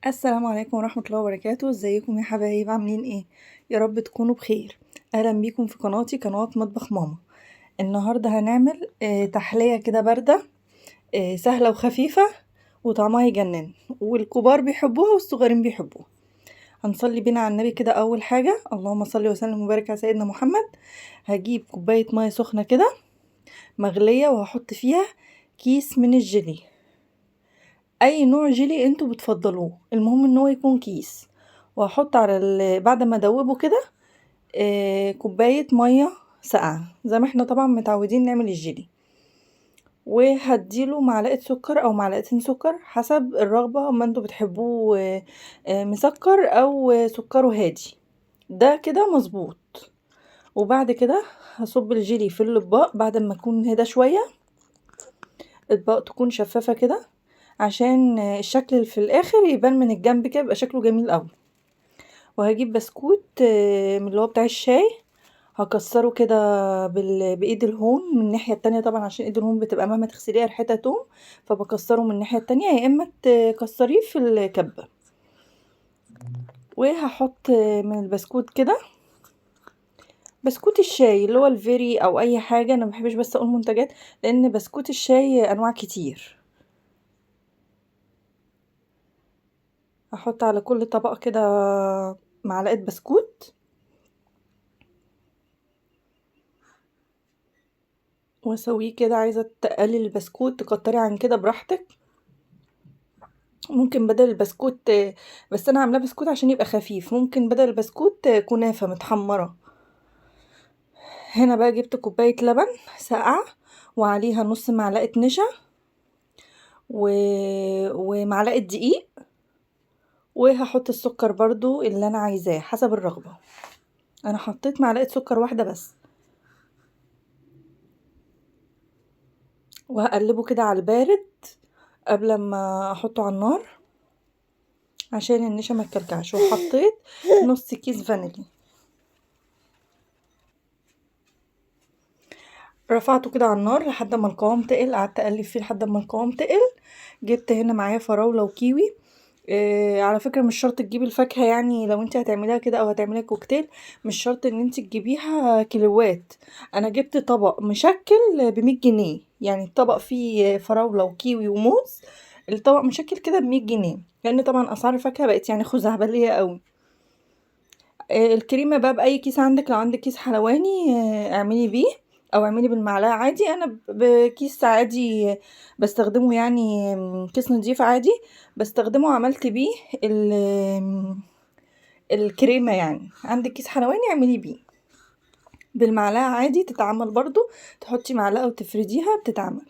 السلام عليكم ورحمة الله وبركاته. ازيكم يا حبايب، عاملين ايه؟ يا رب تكونوا بخير. اهلا بيكم في قناتي، قناة مطبخ ماما. النهاردة هنعمل تحلية كده باردة، سهلة وخفيفة وطعمها يجنن، والكبار بيحبوها والصغيرين بيحبوها. هنصلي بينا على النبي كده. اول حاجة اللهم صل وسلم وبارك على سيدنا محمد. هجيب كوباية مية سخنة كده مغلية، وهحط فيها كيس من الجيلي، اي نوع جيلي انتوا بتفضلوه، المهم ان هو يكون كيس. وهحط على بعد ما ادوبة كده كوباية مية ساقعه زي ما احنا طبعا متعودين نعمل الجيلي، وهديله معلقه سكر او معلقتين سكر حسب الرغبة، ما انتوا بتحبوه مسكر او سكره هادي، ده كده مظبوط. وبعد كده هصب الجيلي في الاطباق بعد ما يكون هدى شوية، الاطباق تكون شفافة كده عشان الشكل في الاخر يبان من الجنب كده، يبقى شكله جميل قوي. وهجيب بسكوت من اللي هو بتاع الشاي، هكسره كده بايد الهون من الناحية التانية، طبعا عشان ايد الهون بتبقى مهما تغسليها ريحتها توم، فبكسره من الناحية التانية، يا اما تكسريه في الكبه. وهحط من البسكوت كده بسكوت الشاي اللي هو الفيري او اي حاجة، انا مبحبش بس اقول منتجات لان بسكوت الشاي انواع كتير. هحط على كل طبق كده معلقه بسكوت، واسويه كده. عايزه تقلل البسكوت تكتري عن كده براحتك، ممكن بدل البسكوت، بس انا عاملاه بسكوت عشان يبقى خفيف، ممكن بدل البسكوت كنافه متحمره. هنا بقى جبت كوباية لبن ساقعه وعليها نص معلقه نشا ومعلقة دقيق، وهحط السكر برضو اللي انا عايزاه حسب الرغبة. انا حطيت معلقه سكر واحدة بس، وهقلبه كده على البارد قبل ما احطه على النار عشان النشا ما تكلكعش. وحطيت نص كيس فانيليا. رفعته كده على النار لحد ما القوام تقل، قعدت اقلب فيه لحد ما القوام تقل. جبت هنا معايا فراوله وكيوي. على فكرة مش شرط تجيبي الفاكهة، يعني لو انت هتعمليها كده او هتعمليها كوكتيل مش شرط ان انت تجيبيها كيلوات. انا جبت طبق مشكل ب100 جنيه، يعني الطبق فيه فراوله وكيوي وموز، الطبق مشكل كده ب100 جنيه، لان طبعا اسعار الفاكهة بقت يعني خزعبليه قوي. الكريمة بقى باي كيس عندك، لو عندك كيس حلواني اعملي بيه او اعملي بالمعلقه عادي. انا بكيس عادي بستخدمه، يعني كيس نضيف عادي بستخدمه، عملت بيه الكريمة. يعني عندك كيس حلواني اعملي بيه بالمعلقه عادي، تتعمل برضو، تحطي معلقه وتفرديها بتتعمل،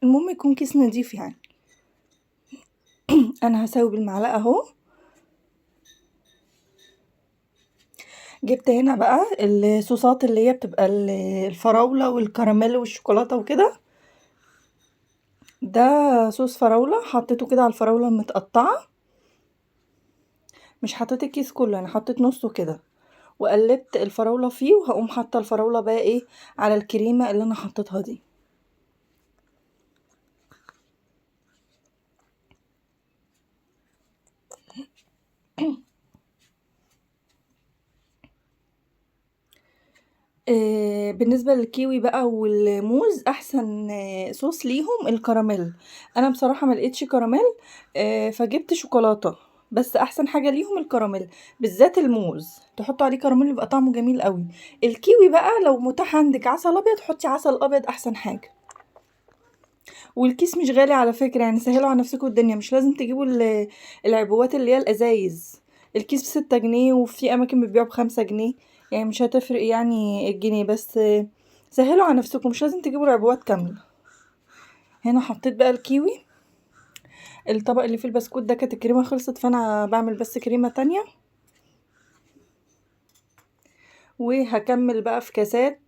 المهم يكون كيس نضيف يعني. انا هسوي بالمعلقه اهو. جبت هنا بقى الصوصات اللي هي بتبقى الفراولة والكراميل والشوكولاتة وكده، ده صوص فراولة حطيته كده على الفراولة المتقطعة، مش حطيت الكيس كله، انا حطيت نصه كده، وقلبت الفراولة فيه. وهقوم حاطة الفراولة بقى ايه على الكريمة اللي انا حطيتها دي. بالنسبة للكيوي بقى والموز احسن صوص ليهم الكراميل. انا بصراحة ما لقيتش كراميل، فجبت شوكولاتة، بس احسن حاجة ليهم الكراميل، بالذات الموز تحطوا عليه كراميل يبقى طعمه جميل قوي. الكيوي بقى لو متاح عندك عسل ابيض حطي عسل ابيض احسن حاجة. والكيس مش غالي على فكرة، يعني سهلوا على نفسكم الدنيا، مش لازم تجيبوا العبوات اللي هي الازايز. الكيس ب6 جنيه، وفي اماكن بتبيعه ب5 جنيه، يعني مش هتفرق يعني الجنيه، بس سهلوا على نفسكم، مش لازم تجيبوا العبوات كاملة. هنا حطيت بقى الكيوي. الطبق اللي فيه البسكوت ده كانت الكريمة خلصت، فانا بعمل بس كريمة تانية. وهكمل بقى في كاسات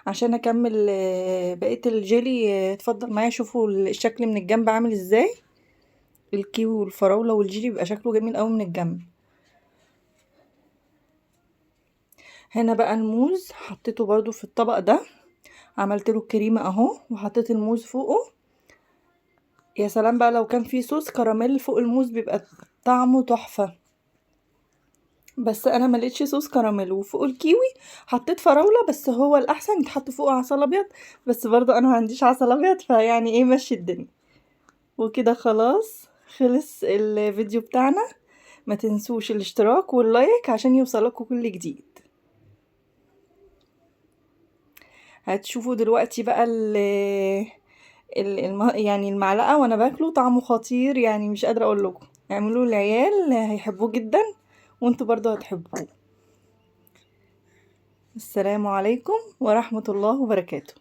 عشان اكمل بقية الجيلي. اتفضل معايا شوفوا الشكل من الجنب عامل ازاي. الكيوي والفراولة والجيلي بيبقى شكله جميل قوي من الجنب. هنا بقى الموز حطيته برضو في الطبق ده، عملت له الكريمة اهو وحطيت الموز فوقه. يا سلام بقى لو كان في صوص كراميل فوق الموز بيبقى طعمه تحفة، بس انا ما لقيتش صوص كراميل. وفوق الكيوي حطيت فراولة، بس هو الاحسن يتحط فوقه عسل ابيض، بس برضو انا ما عنديش عسل ابيض، فيعني ايه مشي الدنيا. وكده خلاص خلص الفيديو بتاعنا. ما تنسوش الاشتراك وال like عشان يوصلكوا كل جديد. هتشوفوا دلوقتي بقى يعني المعلقة وانا باكله، طعمه خطير يعني مش قادرة اقول لكم. اعملوه للعيال هيحبوه جدا، وانتوا برضو هتحبوه. السلام عليكم ورحمة الله وبركاته.